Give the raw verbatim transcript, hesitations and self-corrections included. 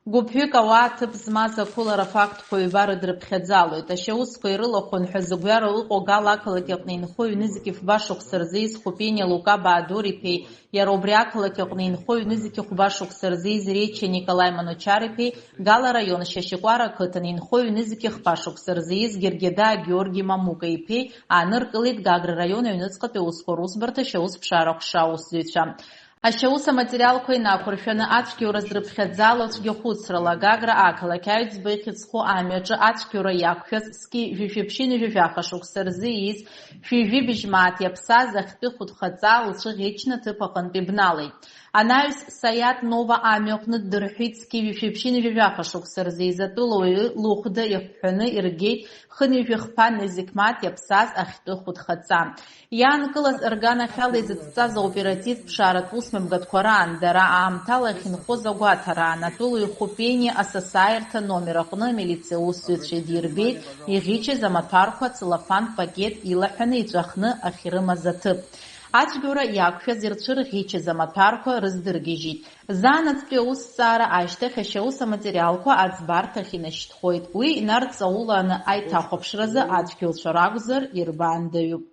Гәыԥҩык ауаа ҭыԥ змаз ақәылара фактқәа ҩба рыдрыԥхьаӡалоит. Ашьаусқәа ирылахәын ҳәа зыгәҩара ыҟоу Гала ақалақь аҟны инхо ҩнызқьи фба шықәса рзы ииз Хупениа Лука Баадур-иԥеи, иара убри ақалақь аҟны инхо ҩнызқьи хәба шықәса рзы ииз Реча Николаи Манучар-иԥеи, Гала араион Шьашьыкәара ақыҭан инхо ҩнызқьи хԥа шықәса рзы ииз Гергеда Георги Мамука-иԥеи ааныркылеит Гагра раион аҩныҵҟатәи аусқәа русбарҭа ашьаусԥшаара ҟәша аусзуҩцәа. Ашьаус аматериалқәа инақәыршәаны ацәгьоура зрыԥхьаӡало цәгьахәыцрала Гагра ақалақь Аҩӡба ихьӡ зху амҩаҿы ацәгьоура иақәшәаз зқьи жәшәи ԥшьынҩажәи жәаха шықәса рзы ииз шәи жәибжь мааҭ иаԥсаз ахьтәы хәыҭхаҵа лцәыӷьычны аҭыԥ аҟынтә ибналеит. Анаҩс Саиат Нова амҩаҟны ддырҳәит зқьи жәшәи ԥшьынҩажәи жәаха шықәса рзы ииз атәылауаҩы лыхәда иахҳәаны иргеит хынҩажәи хԥа нызқь мааҭ иаԥсаз ахьтәы хәыҭхаҵа. Иаанкылаз рганахьала изыцҵаз аоперативтә ԥшааратә усмҩаԥгатәқәа раан, дара аамҭала иахьынхоз агәаҭараан, атәылаҩ Хупени асасааирҭа номер аҟны амилициа усзуҩцәа идирбеит иӷьычыз амаҭәарқәа, целлофан пакет илаҳәаны иҵәахны ахьрымаз аҭыԥ. Ацәгьоура иақәшәаз ирцәырӷьычыз амаҭәарқәа рыздыргьежьит. Заанаҵтәи аусҭҵаара ашьҭахь ашьаус аматериалқәа аӡбарҭахь инашьҭхоит. Уи инарҵауланы аиҭахәаԥшразы ацәгьоуцәа ракәзар ирбаандаҩуп.